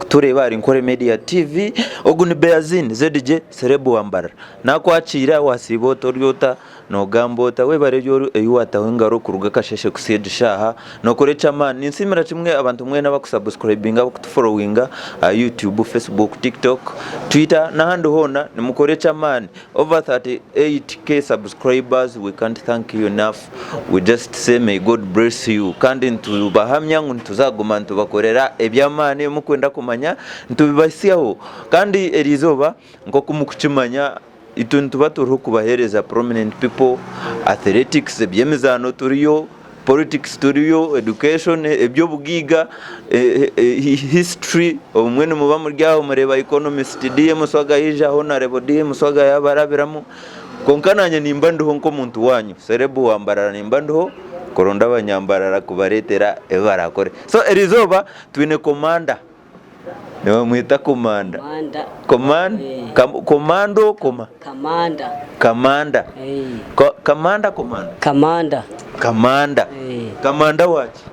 Kutureeba ahari Nkore Media TV, ogu ni Beazin ZJ Celeb wa Mbarara. Nakwakiira wasiiba ota ori ota nogamba ota webare ebi ebi wataho engaro kuruga akasheshe kuhitsya egi shaaha nokora eky'amaani. Ninsiimira kimwe abantu mwena abakusabusikurayibinga abakutuforowinga aha YouTube, Facebook, TikTok, Twitter n'ahandi hoona nimukora eky'amaani. Over 38k subscribers we can't thank you enough. We just say may God bless you kandi nitubahamya ngu nituzaguma nitubakorera eby'amaani ebi mukwenda kumanya nitubibahitsyaho kandi eri izooba nk'oku mukukimanya itwe nituba turiho kubaheereza prominent people, athletics eby'emizaano turiyo, politics turiyo, education eby'obugaiga, history obumwe nimuba muri aho mureeba economist DM Swaga yaija Honarebo DM Swaga yabarabiramu. Kwonka naanye nimba ndiho nk'omuntu waanyu, Serebu wa Mbarara nimba ndiho kuronda abanyambarara kubareetera ebi baraakore. So eriizooba twine komanda, nibamweta komanda. Komanda. Koman, Eh. kam, komando, koma, Kamanda. kamanda. Eh. Ko, kamanda, komanda? Kamanda. Kamanda. Eh. Kamanda waaki?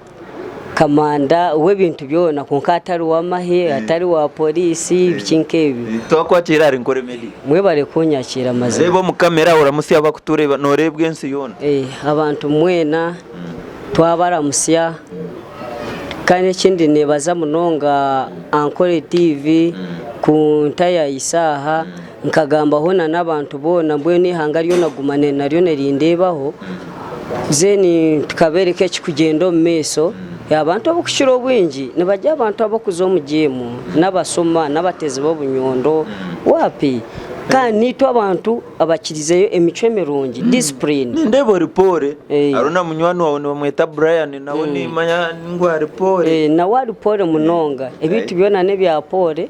Kamanda w'ebintu byona kwonka atari w'amahe, atari wa poriisi, biki nk'ebyo. Twakwakiira ahari Nkore Media. Mwebare kunyakiira mazima. Reeba omu kamera oramutsye abakutureeba nooreebwa ensi yoona. Abantu mwena twabaramutsya kandi ekindi nebaza munonga Ankore TV kuntayayisa aha nkagambaho na n'abantu boona mbwenu eihanga ryona kuguma naryo nirindeebaho then tukabereka ekirikugyenda omu maisho. Abantu abarikukira obwingi nibari abantu abarikuza omu jiimu n'abashuma n'abateezi b'obunyondo waapi kandi naitwe abantu abakirizeyo emicwe mirungi discipline. Nindeeba ori poore hariho na munywani waawe nibamweta Brian nawe nimanya ngu ari poore. Nawe ari poore munonga ebintu byona n'ebya poore.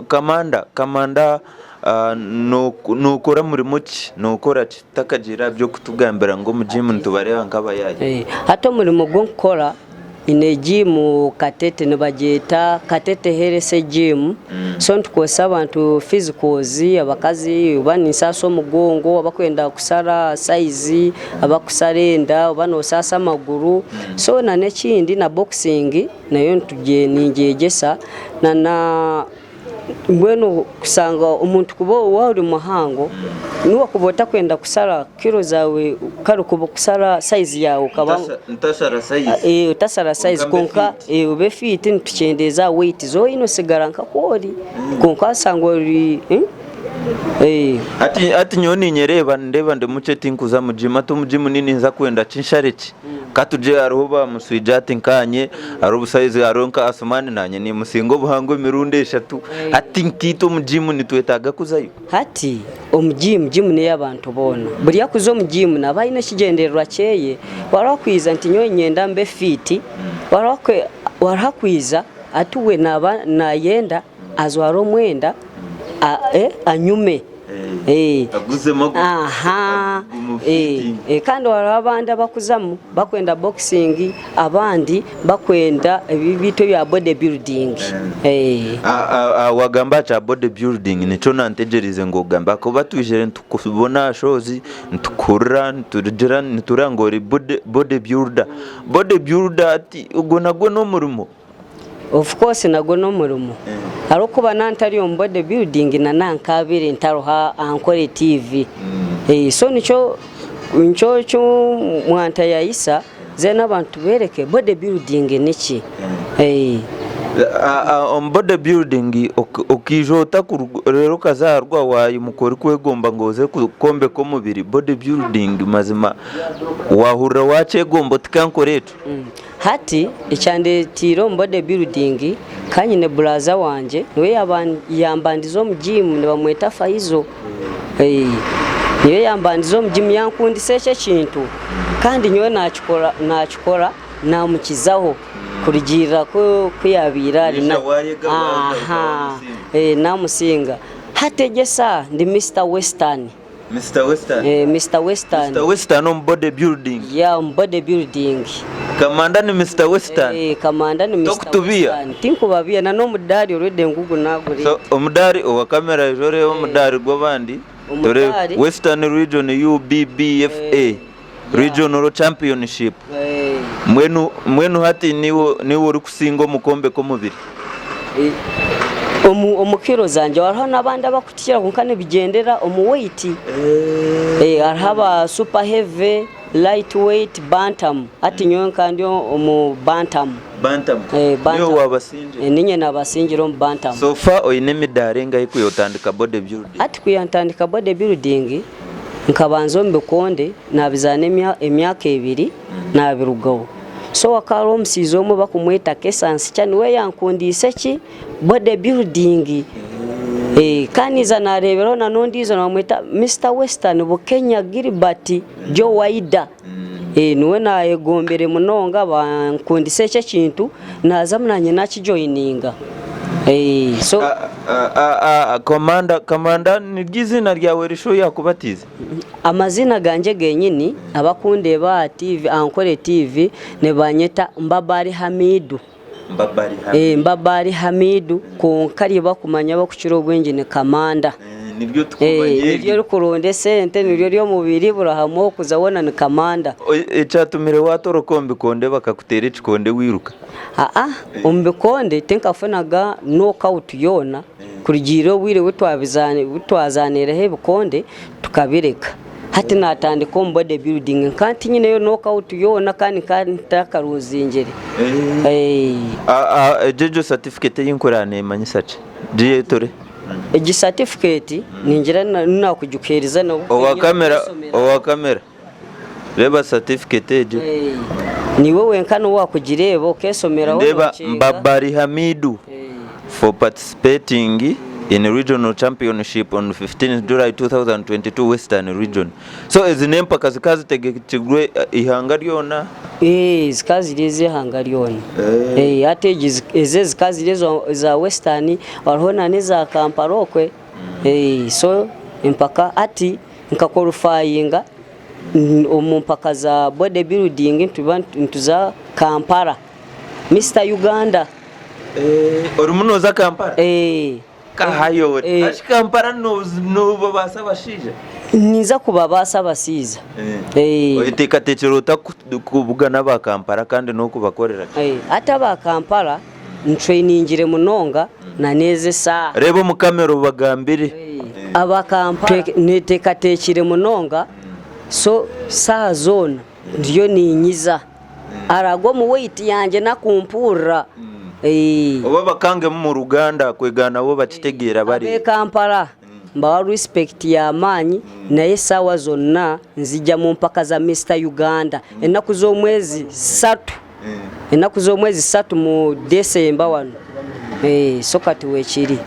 Kamanda, Kamanda Nookora murimo ki? Nookora ki? Tutakagiire aha by'okutugambira ngu omu jiimu nitubareeba nk'abayaayi. Hati omurimo ogu ndikukora, nyine jiimu Katete nibagyeta Katete Health Gym, so nitukozesa abantu physicals, abakazi oba ninsaasa omugongo, abakwenda kushara sayizi, abakushara enda, oba nosaasa amaguru, so n'ekindi na boxing nayo ningyegyesa na. Mbwenu kushanga omuntu kuba waaba ori muhango n'obu wakuba otakwenda kushara kiro zaawe kare kuba kushara sayizi yaawe okaba Ntashara sayizi. otasara sayizi Kwonka mbe kwonka fit. obe fiiti nitukyendeeza aha weyiti ezi oine osigara nk'oku ori kwonka washanga ori. Hati hati nyowe ninyereeba nindeeba ndi mukye tinkuza mu jimu hati omu jimu ninza kwenda ki nshare ki? Katugye hariho ba muswija hati nkanye hariho obusayizi hariho nka Asuman nanye nimusinga obuhango emirundi eshatu hati nkaitwe omu jimu nitwetaaga kuzayo? Hati omu jimu, jimu ney'abantu boona. Buri akuza omu jimu naba aine ekigyendererwa kyeye. Hariho akwiza nti nyowe niinyenda mbe fiiti, hariho akwiza ati we naba nayenda ajware omwenda anyume. Kandi hariho abandi abakuzamu bakwenda boxing abandi bakwenda ebi ebintu ebya body building. Wagamba aha kya body building nikyo nantegyereize ngu ogambe ahakuba twizire nitukubona aha shows nitukuhurira nitugira nitureeba ngu ori body builder. Body builder hati ogwo nagwo n'omurimo? Of course nagwo n'omurimo ahabw'okuba naaba ntari omu body building na naaba nkaabaire ntariho aha Ankole TV. So nikyo nikyo eki mwantayayisa then abantu tubeereke body building niki. Omu body building okaija ota reero okazaarwa waimuka orikwegomba ngu oze kwombeka omubiri, body building mazima waahurira waakyegomba oti kankore ekyo? Hati ekyandeteire omu body building ka nyine buraza wangye niwe yambandize omu gym nibamweta Faizo niwe yambandize omu gym yankundisa eki ekintu kandi nyowe nakikora nakikora namukizaho kurugiirira ku yabaire ari namusinga hati egi esaaha ndi Mister Western. Mister Western. Eh, Mister Western. Mister Western omu body building. Yeah, omu body building. Kamanda ni Mister Western. Eh, Kamanda ni Mister Tokutubiya. Western. Tinkubabiya na n'omudaari already ngugu naguri. So omudaari owa kamera ija oreebe omudaari gw'abandi. Tore Omudaari. Western Region UBBFA Eh, yeah. Regional Championship. Eh. Mbwenu mbwenu hati niiwe niiwe orikusinga omu kwombeka omubiri? Omu omu kiro zangye hariho n'abandi abakutukira kwonka nibigyendera omu weight. Hariho aba super heavy, light weight, bantam hati nyowe nka ndi omu bantam. Bantam. Niiwe waabasingire? Niinye naabasingire omu bantam. So far oine emidaara engahi kwiha otandika body building? Hati kwiha ntandika body building nkabanza omu bikonde naabizaana emyaka ebiri naabirugaho. So hakaba hariho omushaija omwe bakumweta Kesansikya niwe yankundiise ki body building. Kandi naija naareeberaho na n'ondiijo nibamweta Mister Western Bukenya Gilbert Joe Waida. Niwe naayegombire munonga bankundisa eki ekintu naazamu naanye naakijoyininga. So. Komanda, Kamanda niryo eiziina ryawe risha ou yaakubatiize? Amaziina gangye genyini abakundeeba aha TV aha Nkore TV nibanyeta Mbabali Hamidu. Mbabali Hamidu. Mbabali Hamidu kwonka ribakumanya abakukira obwingi ni Kamanda. Niryo tukumanya eryo. Niryo erikuronda esente, niryo ry'omubiri buri hamwe ahokuza hoona ni Kamanda. Ekyatumire watoroka omu bikonde bakakuteera ekikonde wiruka? Aa omu bikonde tinkafunaga knock out yoona kurugiirira obwire obu twazaaniireho ebikonde tukabireka. Hati naatandika omu body building nkaba ntinyineyo knock out yoona kandi nkaba ntakaruuzingire. Egyo egyo certificate ei nkureba neemanyisa ki? Giyetore. Egi certificate ningira naakugikuheereza Owa kamera, owa kamera. Reeba certificate egyo. Niiwe wenka niwe wakugireeba okesomeraho Ndeeba nokyega. Mbabali Hamidu for participating in regional championship on 15th July 2022 Western Region. So ezi n'empaka zikaba zitegekirwe eihanga ryona? Ee, zikaba ziri ez'eihanga ryona. Ee, hati egi ezi ezikaba ziri eza Western hariho na n'eza Kampala okwe. Ee, so empaka hati Nka qualifyinga omu mpaka za body building nituba nituza Kampala Mister Uganda. Orimu noza Kampala? Eeh. Kahayo oti. Hashi Kampala nobabaasa abashaija? Ninza kubabaasa abashaija. Eeh. Oyeteekateekire ota kubugana aba Kampala kandi n'okubakorera ki? Hati aba Kampala ntrainingire munonga na n'ezi esaaha. Reeba omu kamera obagambire. Aba Kampala neteekateekire munonga so saaha zoona ndiyo ninyiza. Aragwa omu weight yangye nakumpurira. Oba bakangemu omu Ruganda kwegana nabo bakitegeera bari. Abe Kampala mbaha respect y'amaani naye esaawa zonna nzija mu mpaka za Mister Uganda enaku z'omwezi satu. Enaku z'omwezi satu mu December wanu so kati wekiri.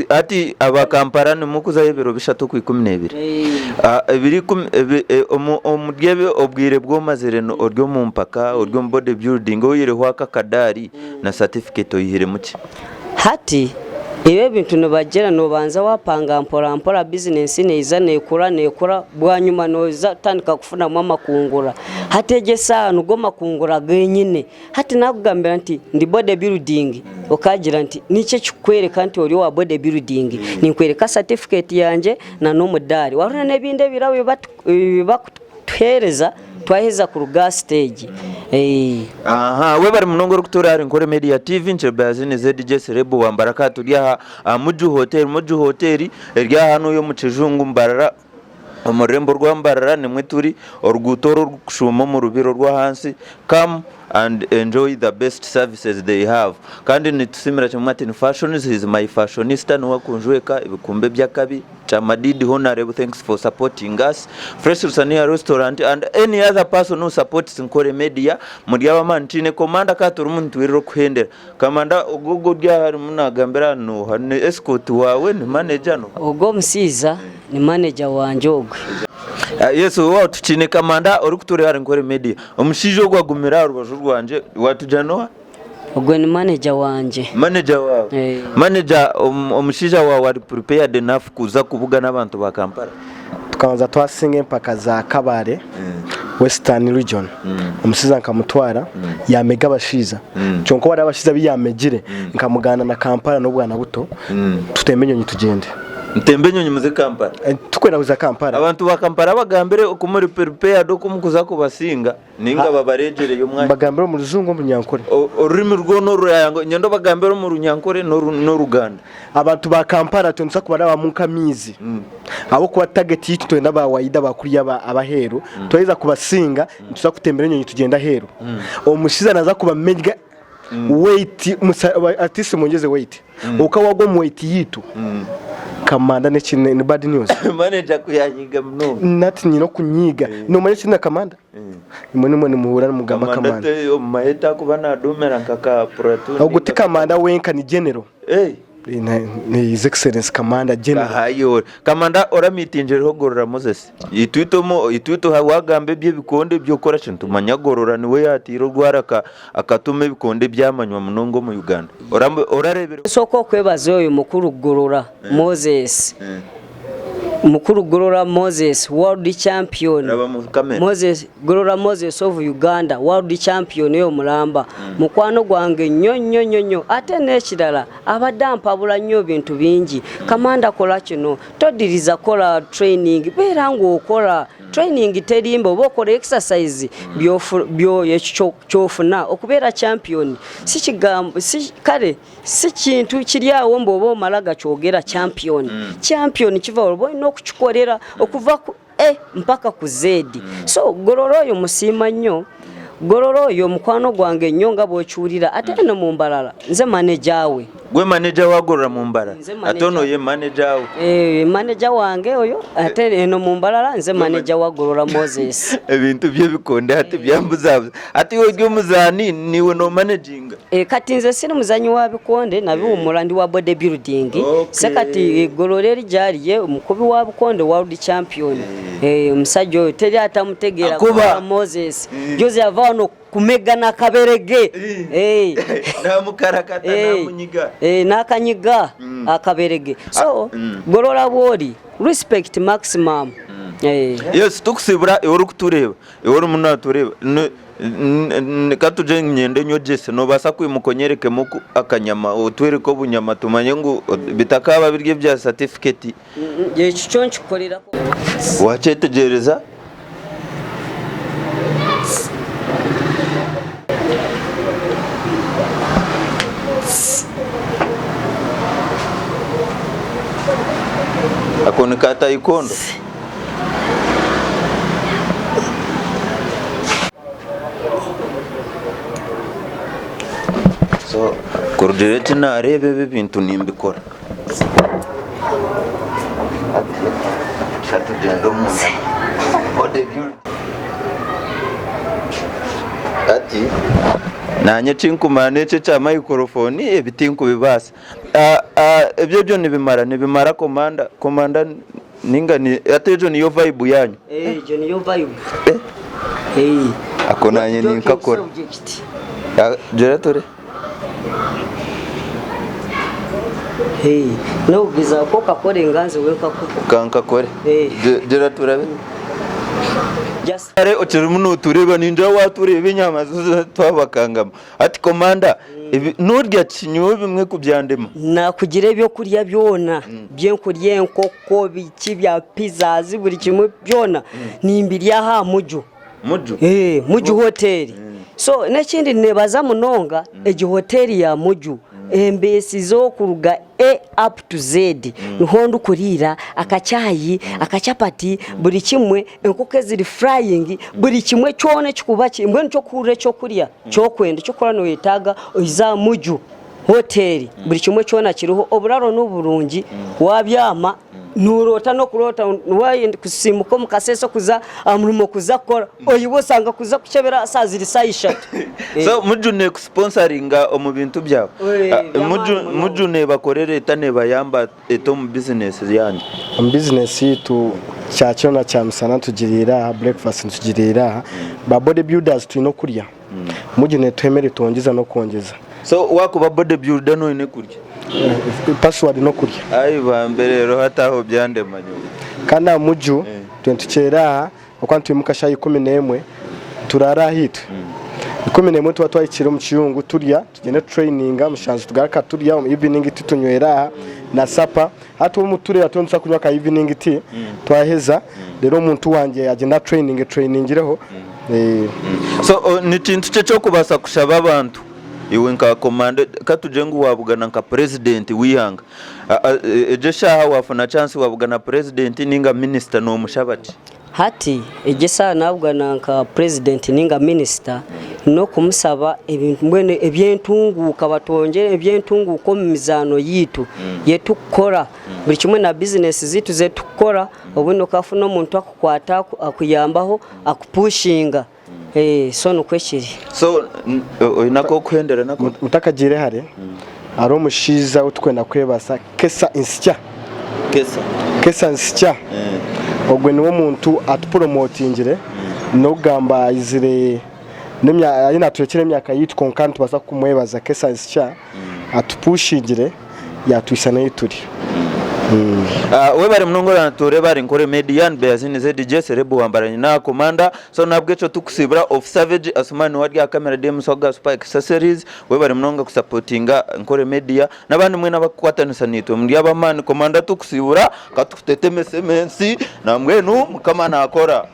Hati aba Kampala nimukuzayo ebiro bishatu okwikumi nebiri. Omuri ebyo obwire bwomazire ori omu mpaka ori omu body building oyihireho ako akadaari na certificate oyihiremu ki? Hati ebi ebintu nibagira nobanza wapanga mpora mpora bizinesi neija nekura nekura bwanyima noza kutandika kufunamu amakungura. Hati egi esaaha nigo makungura genyine. Hati nakugambira nti ndi body building okagira nti niki ekikukwereka nti ori owa body building? Ninkwereka certificate yangye na n'omudaari. Hariho n'ebindi ebirabo ebi bakutuhereza twaheza kuruga aha siteegi. Aha webare munonga orikutuura ahari Nkore Media TV Nkyebazine ZJ Celeb wa Mbaraka turi aha aha Muju Hotel Muju Hotel eri aha hanuya omu kijungu Mbarara omu rurembo rwa Mbarara nimwe turi oruguuto oru orurikushuuma omu rubiri orw'ahansi come and enjoy the best services they have kandi nitusiimira kimwe Martin Fashions he is my fashionista niwe akunjweka ebikumba eby'akabi Kyamadidi Honourable thanks for supporting us, Fresh Lusaniya Restaurant and any other person who supports Nkore Media muri ab'amaani twine Commander ka turimu nitwirira okuhendera. Commander ogu ogu ori aha arimu nagambira aha nooha? Ni escort waawe? Ni manager? Nooha? Ogu omushaija ni manager wangye ogwe. Yes wewawo tukiine Commander orikutureeba ahari Nkore Media. Omushaija ogu agumire aha rubaju rwangye watugira nooha? Ogwe ni manager wangye. Manager waawe? Eh. Manager omushaija waawe ari prepared enough kuza kubugana abantu ba Kampala? Tukabanza twasinga empaka za Kabale Western Region. Omushaija nkamutwara yamega abashaija. Kyonka obu hariho abashaija abu yamegire nkamugana na Kampala n'obwana buto tutembe enyonyi tugyende. Mutembe enyonyi muze Kampala. Titukwenda kuza Kampala. Abantu ba Kampala bagambire oku muri prepared oku mukuza kubasinga ninga babaregyereyo omwanya. Mbagambire omu rujungu omu runyankore. Orurimi rwona orurayanguha nyenda obagambire omu runyankore n'oruganda. Abantu ba Kampala twenda tuza kubarabamu nk'amaizi ahabw'okuba target yaitu twenda ba waida ba kuriya ab'aheeru twaheza kubasinga nituza kutembera enyonyi tugyende aheeru. Omushaija naza kubamenya weight at least mwongyeze weight Oka wagwa omu weight yaitu kamanda neki ni bad news. Manager ku yanyiga munonga. Nati nyine okunyiga. Nomanya ekiri na kamanda? Imwe nimwe nimuhura nimugamba Kamanda kamanda. te omu mahe takuba nadumira nka ka platoon. Ogu ti kamanda wenka ni general. Hey. His excellence kamanda general. Kahayore. Kamanda oramitingireho Gorora Moses. Itwe itwe wagamba eby'ebikonde eby'okukora ki nitumanya Gorora niwe yatiire orwara akatuma ebikonde byamanywa munonga omu Uganda. Orareebire. Nsooka okwebaza oyo mukuru Gorora Moses. Mukuru Gorora Moses world champion. Raba mu kamera. Moses Gorora Moses of Uganda world champion oyo mulamba. Mukwano gwange nnyo nnyo nnyo nnyo ate n'ekirala abadde ampabula nnyo ebintu bingi. Kamanda kola kino, Todiriza kola training beera nga okola training terimba oba okola exercise ekyo kyofuna okubeera champion si kigambo si kale si kintu kiri awo mbu oba omala gakyogera champion champion kiva oba olina okukikolera okuva ku A mpaka ku Z so Gorora oyo musiima nnyo Gorora oyo mukwano gwange nnyo nga bw'okiwulira ate eno mu Mbarara nze maneja we. Gwe maneja wa Gorora mu Mbarara? Nze Ate ono ye maneja wo? Eh, maneja wange oyo ate eno mu Mbarara nze maneja wa Gorora Moses. Ebintu by'ebikonde hati byambuzabuza. Hati iwe ori omuzaani niiwe nomanejinga? Eh, kati nze siri muzanyi wa bikonde nabiwumura ndi wa body building. Okay. Se kati eh, Gorora eri gyari ye omukubi wa bikonde world champion. Eh, omusajja oyo teri atamutegeera Akuba. Gorora Moses. Juzi yava wano kumega n'akaberege. Eh. Namukarakata Eh, namunyiga. eh, n'akanyiga akaberege. So Gorora bwori respect maximum. Eh. Yes, tukusibura iwe orikutureeba, iwe orimu natureeba. Ka tugye nyende nyogyese, noobaasa kwimuka onyerekemu akanyama, otwereke obunyama tumanye ngu bitakaaba biri ebya satifiketi. Ekyo kyo nkikorera. Waakyetegyereza? Ako ni ka taekwondo? So kurugiirira eki naareeba ebi ebintu nimbikora. Ka tugyende omu Hati naanye eki nkumanya n'eki ekya microphone ebi tinkubibaasa. Ebyo ebyo nibimara nibimara komanda komanda Ninga ni hati egyo niyo vibe yanyu. Egyo niyo vibe. Eh. Ako nanye ninkakora. Gira ture. Hey, nokugezaho okakora enganzi wenka kuko. Kankakore. Gira turabe. Just Kare okirimu notureba ningira watureba enyama zo twabakangama. Hati komanda ebi norya ki nyowe bimwe ku byandema. Nakugira ebyokurya byona byenkurya enkoko biki bya pizzas buri kimwe byona nimbirya aha Muju. Muju? Eeh Muju hoteri. So nekindi nebaza munonga egi hoteri ya Muju embeesizeho kuruga A up to Z niho ndikuriira akachai, akachapati buri kimwe enkoko eziri frying buri kimwe kyona ekikuba mbwenu ekyokuhurira ekyokurya Kyokwenda eky'okukora noyetaaga oize aha Muju hoteeri buri kimwe kyona kiriho oburaaro n'oburungi wabyama noroota n'okuroota wayenda kusiimuka omu kasheeshe kuza aha murimo kuza kukora oiba osanga kuza kukyebera shaaha ziri shaaha ishatu. So Muju nekusponsaringa omu bintu byawe? Eh, by'amaani munonga. Muju nebakorera eta nebayamba eta omu bizinesi yanyu? Omu bizinesi yaitu kyakiro na kyamisana nitugiriira aha, breakfast nitugiriira aha. Ba body builders twine okurya. Mugi netuha emere twongyeza n'okwongyeza. So wakuba body builder noine kurya? Password n'okurya. Ai bambe reero hati aho byandema nyowe. Kandi aha Muju twe nitukyera aha ahabw'okuba nitwimuka shaaha 11 turaara aha itwe. 11 tuba twahikire omu kiyungu turya tugyende tutureyininga mushanju tugaruka turya omu evening tea tunywera aha na sapa hati omu tureeba turiyo nituza kunywa ka evening tea twaheza reero omuntu wangye agyende atureyininge tureyiningyireho. So ni kintu ki eky'okubaasa kushaba abantu iwe nka komanda katugire ngu wabugana nka purezidenti w'eihanga egyo eshaaha wafuna chansi wabugana purezidenti ninga minisita nomushaba ki? Hati egyo eshaaha nabugana nka purezidenti ninga minisita n'okumusaba ebintu mbwenu eby'entunguuka batwongyere eby'entunguuka omu mizaano yaitu eyitukukora buri kimwe na bizinesi zaitu ezitukukora obundi okafuna omuntu akukwata akuyambaho akupushinga. So nikwo kiri. So oine ak'okuhendera nako? Mutakagiire hare, hariho omushaija ou turikwenda kwebasa Kesa Nsya. Kesa. Kesa Nsya. Ogwe niwe omuntu atupuromotingire n'okugamba aizire ariyo naturekyera emyaka yaitu kwonka nitubaasa kumwebaza Kesa Nsya atupushingire yatuhitsya n'ahu turi. Webare munonga oranatureeba ari Nkore Media ni Beazini ZJ Serebu Wambaranyi na Commander so nahabwekyo tukusibura of Savage Asuman niwe ari aha camera DM Swaga Super Accessories webare munonga kusapotinga Nkore Media nabandi mwena abakukwatanisa naitwe muri abamani Commander tukusibura katukutetemesemu ensi nambwenu mukama nakora.